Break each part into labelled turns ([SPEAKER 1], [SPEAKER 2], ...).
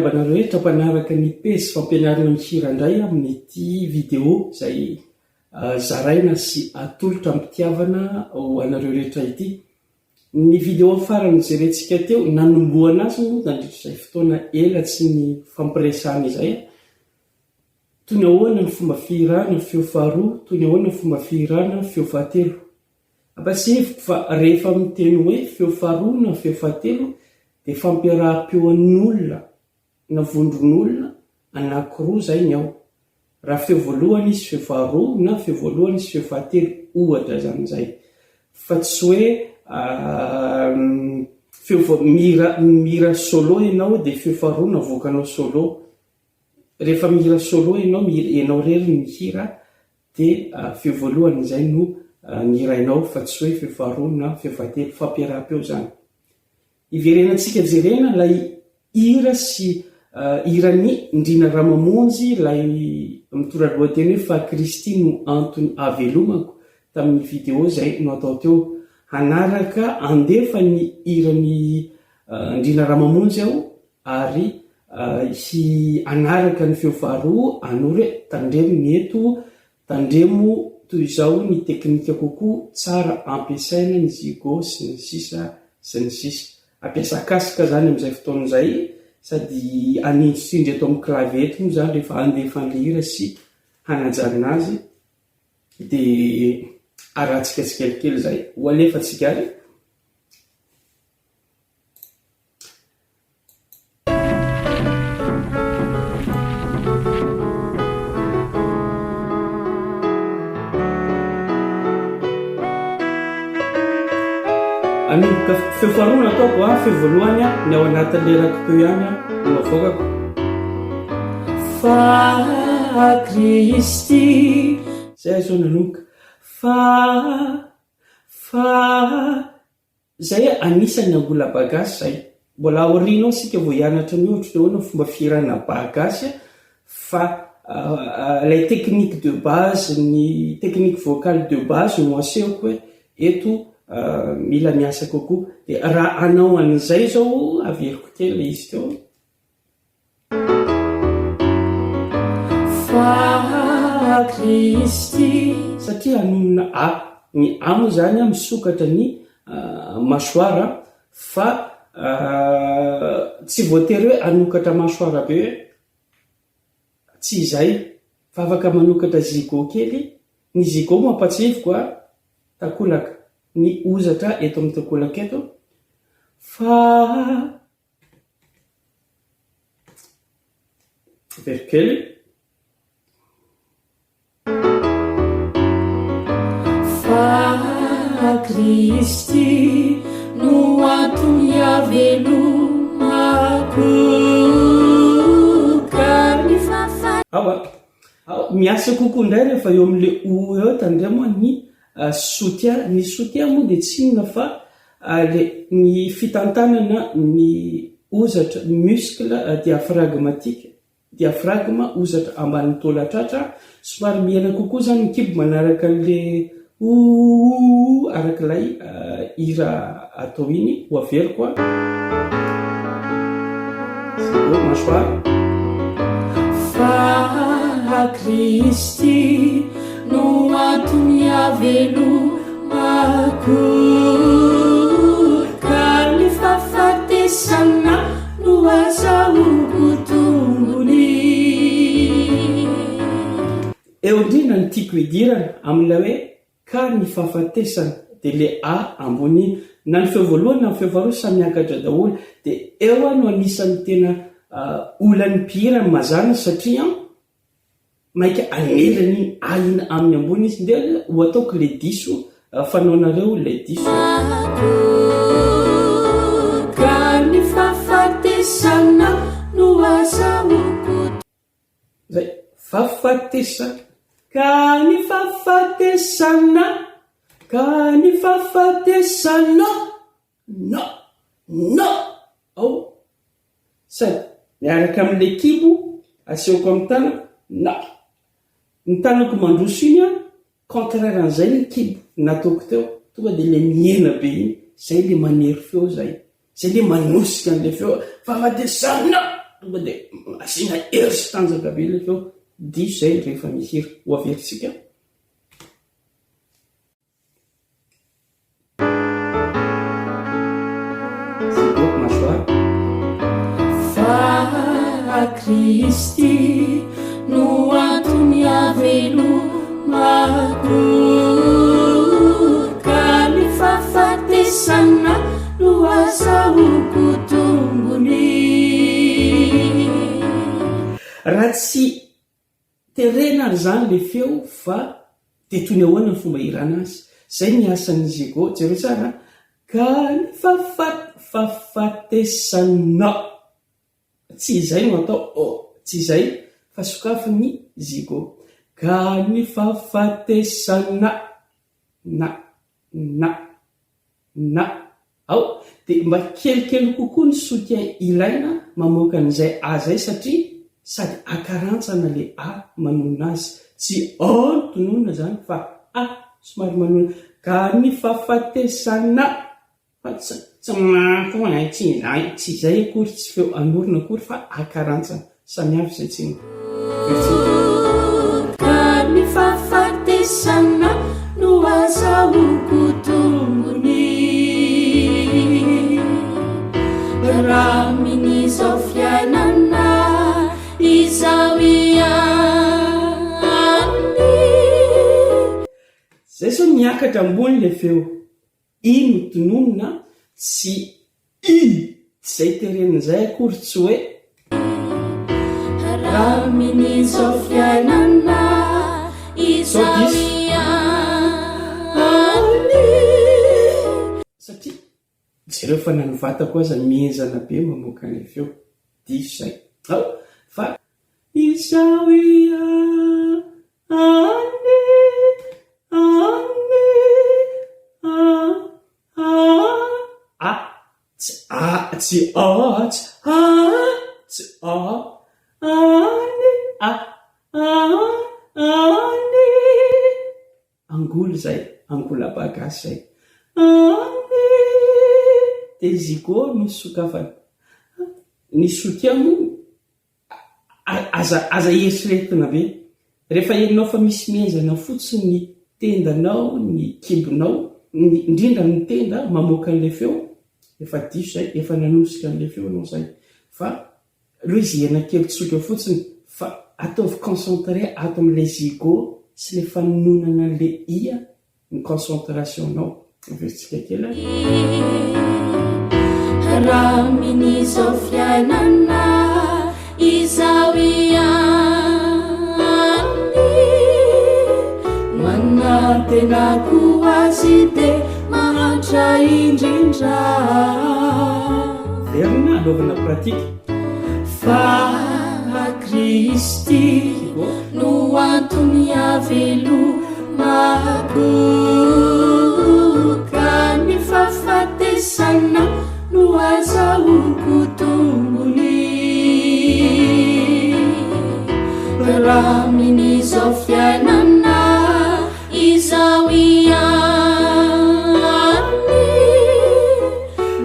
[SPEAKER 1] Miarahaba anareo rehetra mpanaraka ny pejy fampianarana mihira indray amin'ity vidéo izay zaraina sy atolotra am-pitiavana ho anareo rehetra ity. Ny vidéo farany nojerentsika teo, nanombohana azy moa nandritra izay fotoana ela tsy nifampiresahana izay, toy ny ahoana ny fomba fihirana feo faharoa, toy ny ahoana ny fomba fihirana feo fahatelo. Ampahatsiahiviko fa rehefa miteny hoe feo faharoa na feo fahatelo dia fampiaraham-peo an'olona na vondron'olona anankiroa izay ny ao. Raha feo voalohany izy feo faharoa na feo voalohany izy feo fahatelo ohatra izany izay. Fa tsy hoe feo vao mihira mihira solo ianao dia feo faharoa no avoakanao solo. Rehefa mihira solo ianao, ianao irery no mihira Dia feo voalohany izay no nihirainao fa tsy hoe feo faharoa na feo fahatelo, fampiaraham-peo izany. Iverenantsika jerena ilay hira sy hiran'i Ndrina Ramamonjy ilay mitondra lohateny hoe Fa Kristy no antony ahavelomako tamin'ny video izay no atao teo. Hanaraka handefa ny hiran'i Ndrina Ramamonjy aho ary hi hanaraka ny feo faharoa hanoro hoe tandremo ny eto, tandremo toy izao ny teknika kokoa tsara ampiasaina ny zigot sy ny sisa sy ny sisa. Hampiasa casque zany amin'izay fotoana izay sady hanindritsindry eto amin'ny clavier eto moa zany rehefa handefa an'ilay hira sy hanajanona azy dia arahantsika tsikelikely izay. Ho alefantsika ary. Hanomboka feo faharoa no ataoko a, feo voalohany a, ny ao anatin'ilay raki-peo ihany a no avoakako. Fa Kristy. Zay aho izao nanomboka. Fa, fa. Zay anisan'ny angola ba gasy zay. Mbola aoriana ao isika vao hianatra ny ohatry ny ahoana ny fomba fihirana ba gasy fa ilay technique de base, ny technique vocale de base no asehoko hoe eto mila miasa kokoa. Dia raha hanao an'izay izao averiko kely ilay izy teo. Fa Kristy. Satria hanonona A. Ny A moa izany misokatra ny mâchoire fa tsy voatery hoe hanokatra mâchoire be hoe tsy izay fa afaka manokatra zigot kely. Ny zigot mampatsiahiviko a, takolaka. Ny hozatra eto amin'ny takolaka eto fa. Averiko kely.
[SPEAKER 2] Fa Kristy no antony havelomako ka ny fahafatesana.
[SPEAKER 1] Ao a. Ao, miasa kokoa indray rehefa eo amin'ilay o eo tandremo ny soutien. Ny soutien moa dia tsy inona fa Ary ny fitantanana ny hozatra, muscle diaphragmatique, diaphragme, hozatra ambanin'ny taolan-tratra, somary mihena kokoa izany ny kibo manaraka an'le ouuouuh araka ilay hira atao iny, ho averiko an. Zéro, mâchoire.
[SPEAKER 2] Fa Kristy no antony havelomako. Ka ny fahafatesana no azahoako tombony.
[SPEAKER 1] Eo indrindra no tiako hidirana amin'ilay hoe ka ny fahafatesana dia le A ambony iny. Na ny feo voalohany na ny feo faharoa samy miakatra daholo. Dia eo aho no anisan'ny tena olan'ny mpihira mazàna satria Maika hanerana iny ahina aminy ambony izy ndeha ho ataoko le diso fanaonareo le diso.
[SPEAKER 2] Ka ny fahafatesana no azahoako.
[SPEAKER 1] Zay, fahafatesana. Ka ny fahafatesana, ka ny fahafatesana, no, no, ao. Sady miaraka amin'ilay kibo asehoko amin'ny tanako na ny tanako mandroso iny an, contraire an'izay ny kibo nataoko teo, tonga dia ilay mihena be iny, izay ilay manery feo izay, izay ilay manosika an'ilay feo, fahafatesana! Tonga dia asiana hery sy tanjaka be ilay feo. Diso izay rehefa mihira. Ho averintsika. Zigo, mâchoire.
[SPEAKER 2] Fa Kristy no antony havelomako Ka ny fahafatesana no azahoako tombony.
[SPEAKER 1] Raha tsy Terena ary izany le feo fa de toy ny ahoana ny fomba ihirana azy? Zay ny asan'ny Zigo, jereo tsara an! Ka ny fafat fafatesana tsy izay no atao oh tsy izay fa sokafy ny Zigo ka ny fafatesana na na na Ao, dia mba kelikely kokoa ny soutien ilaina mamoaka an'izay A zay satria sady akarantsana le A manonona azy. Tsy O no tononina zany fa A somary manonona ka ny fahafatesana fa tsy tsy koa eh, tsy izay, tsy izay akory, tsy feo anorina akory fa akarantsana. Samihafa izay tsinona. Merci.
[SPEAKER 2] Ka ny fahafatesana no azahoako tombony Raha amin'izao fiainana izao ihany.
[SPEAKER 1] Zay sao miakatra ambony le feo. I no tononina tsy I! Tsy izay terena izay akory tsy hoe.
[SPEAKER 2] Raha amin'izao fiainana
[SPEAKER 1] Sao
[SPEAKER 2] izao
[SPEAKER 1] diso.
[SPEAKER 2] ihany.
[SPEAKER 1] Satria jereo fa na ny vatako aza mihenjana be mamoaka an'ilay feo. Diso izay. Ao! Fa. Izao ihany. Any. A. A A tsy A tsy A tsy A tsy A Any A A Any Angola izay, Angola ba gasy izay. Any Dia zigo no sokafana. Ny soutien moa Aza aza eritreretina be. Rehefa henonao fa misy mihenjana fotsiny ny tendanao, ny kibonao, ny indrindra ny tenda mamoaka an'ilay feo, efa diso izay, efa nanosika an'ilay feo ianao izay. Fa aleo ezehina kely tsotra fotsiny fa ataovy concentré ato amin'ilay zigot sy ilay fanononana an'ilay ia ny concentration-nao. Averintsika kely ary.
[SPEAKER 2] Raha amin'izao fiainana izao ihany no anantenako azy dia mahantra indrindra.
[SPEAKER 1] Verina anaovana pratique.
[SPEAKER 2] Fa Kristy no antony havelomako Ka ny fahafatesana no azahoako tombony Raha amin'izao fiainana izao ihany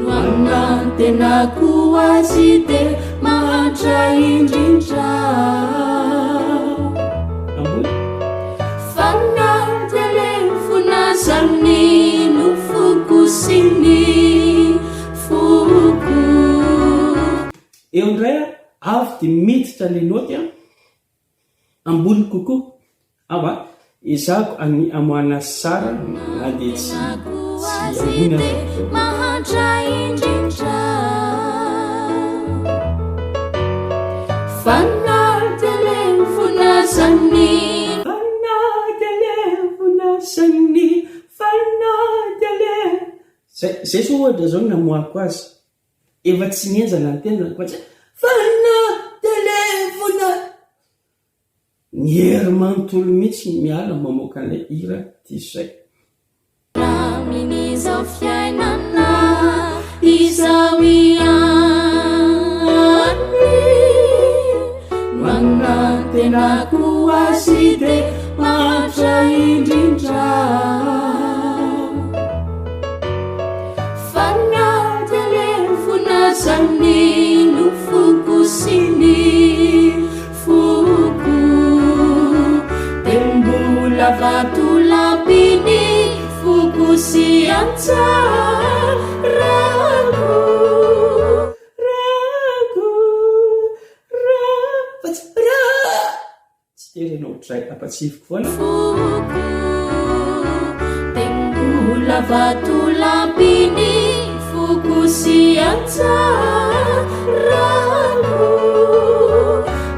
[SPEAKER 2] no anantenako azy dia mahantra indrindra.
[SPEAKER 1] Ambony.
[SPEAKER 2] Fa na dia levona aza ny nofoko sy ny foko.
[SPEAKER 1] Eo indray avy dia miditra ilay naoty an. Ambony kokoa aho a, ezahako ny hamoahana azy tsara na dia tsy tsy ambony aza ny feo.
[SPEAKER 2] Mahantra indrindra Fa na dia levona aza ny
[SPEAKER 1] Fa na dia levona aza ny Fa na dia le Zay zay zao ohatra zao no namoahako azy. Efa tsy nihenjana ny tenany fa tsy fa na dia levona ny hery manontolo mihitsy no miala mamoaka an'ilay hira diso zay.
[SPEAKER 2] Amin'izao fiainana izao ihany no anantenako azy dia mahantra indrindra. Fa na dia levona aza ny nofoko sy. antsarako.
[SPEAKER 1] Rako, ra, fa tsy ra! Tsy terena ohatrizay, ampatsihiviko foana.
[SPEAKER 2] Foko, dia mbola vatolampy ny foko sy antsarako,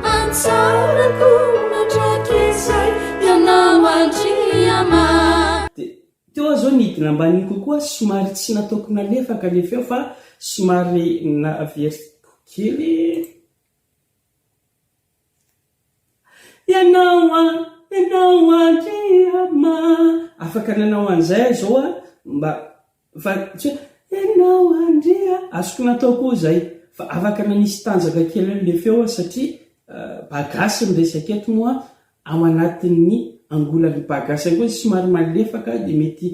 [SPEAKER 2] antsarako mandrakizay ianao Andriama.
[SPEAKER 1] Dia teo aho izao nidina ambany kokoa, somary tsy nataoko nalefaka ilay feo fa somary naveriko kely. Ianao an, ianao Andriama. Afaka nanao an'izay aho izao an, mba fa tsy hoe ianao Andria, azoko natao koa izay, fa afaka nanisy tanjaka kely an'ilay feo aho satria ba gasy ny resaka eto moa ao anatin'ny angolan'ny ba gasy ihany koa izy somary malefaka dia mety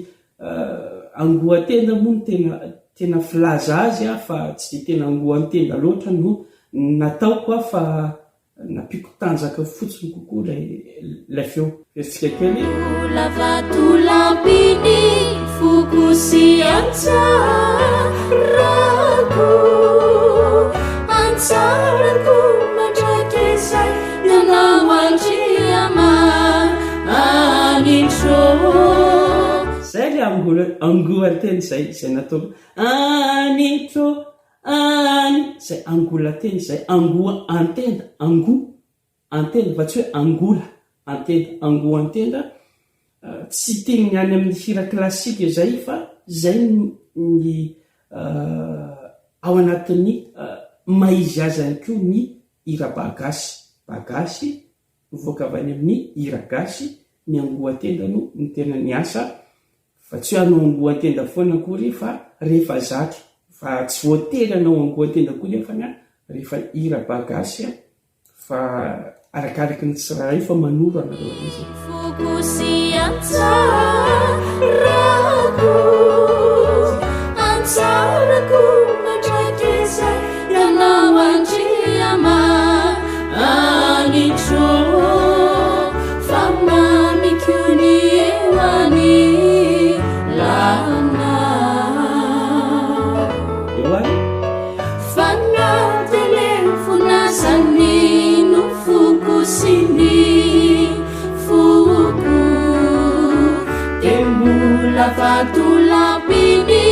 [SPEAKER 1] angoan-tenda moa no tena tena filaza azy fa tsy dia tena angoan-tenda loatra no nataoko fa Nampiako tanjaka fotsiny kokoa ilay feo. Hetsika kely.
[SPEAKER 2] Mbola vatolampy ny foko sy antsarako, antsarako mandrakizay ianao Andriamanitro.
[SPEAKER 1] Zay le angoan-teny zay izay nataoko. Anitro Any! Izay angola-teny izay, angoa an-tenda, ango an-tenda, fa tsy hoe angola an-tenda, angoa an-tenda, tsy tian'ny any amin'ny hira klasika izay fa izay ny ao anatin'ny maha izy azy ihany koa ny hira ba gasy, ba gasy mivoaka avy any amin'ny hira gasy, ny angoa an-tenda no no tena niasa Fa tsy hoe hanao angoan-tenda foana akory fa rehefa zatra, fa tsy voatery hanao angoan-tenda koa nefany an, rehefa hira ba gasy an, fa arakaraky ny tsirairay fa manoro anareo an'izy e.
[SPEAKER 2] Foko sy antsarako, antsarako mandrakizay ianao Andriamanitro. Fa mamiko ny eo anilanao.
[SPEAKER 1] Eo ary.
[SPEAKER 2] Fa na dia lefona aza ny nofoko sy ny foko, dia mbola vatolampy ny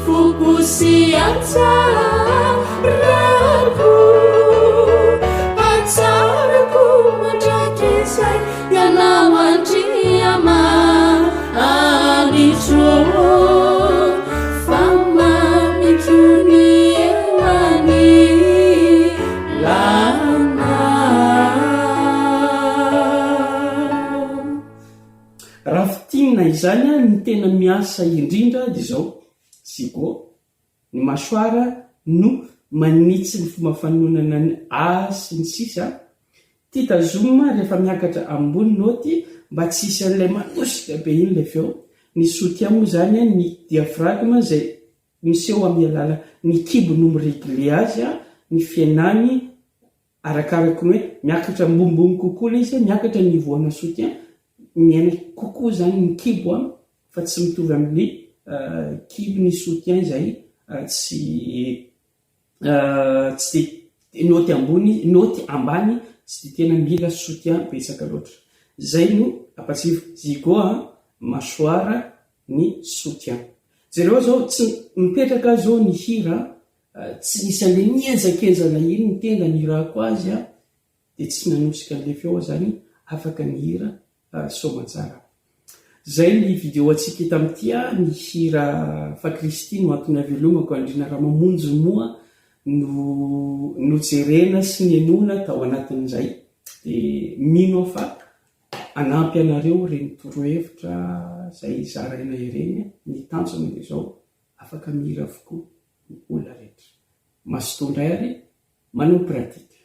[SPEAKER 2] foko sy antsarako. Hatsarako mandrakizay ianao Andriamanitro fa mamiko ny eo anilanao.
[SPEAKER 1] Raha fintinina izany ny tena miasa indrindra dia izao, Zigo, Ny mâchoire no manitsy ny fomba fanononana ny a sy ny sisa Tia tazomina rehefa miakatra ambony naoty mba tsy hisy an'ilay manosika be iny ilay feo. Ny soutien moa izany ny diaphragme izay miseho amin'ny alalan ny kibo no mi-regler azy, ny fihenany Arakaraky ny hoe miakatra ambonimbony kokoa ilay izy, miakatra ny niveau ana soutien, mihena kokoa izany ny kibo an, fa tsy mitovy amin'ny kibo ny soutien izay tsy tsy dia naoty ambony, naoty ambany tsy dia tena mila soutien betsaka loatra. Izay no ampatsivo zigot an, mâchoire ny soutien. Jereo zao tsy mipetraka zao ny hira Tsy nisy an'ilay nihenjankenjana iny ny tenda nihirako azy a, dia tsy nanosika an'ilay feo aho zany afaka nihira soamantsara. Zay ny video antsika eto amin'ity a, ny hira Fa Kristy no antony havelomako Andriana Ramamonjy moa no nojerena sy nenoina tao anatin'izay. Dia mino aho fa hanampy anareo ireny torohevitra izay zaraina ireny, ny tanjona dia izao, Afaka mihira avokoa ny olona rehetra. Mazotoa indray ary manao pratique.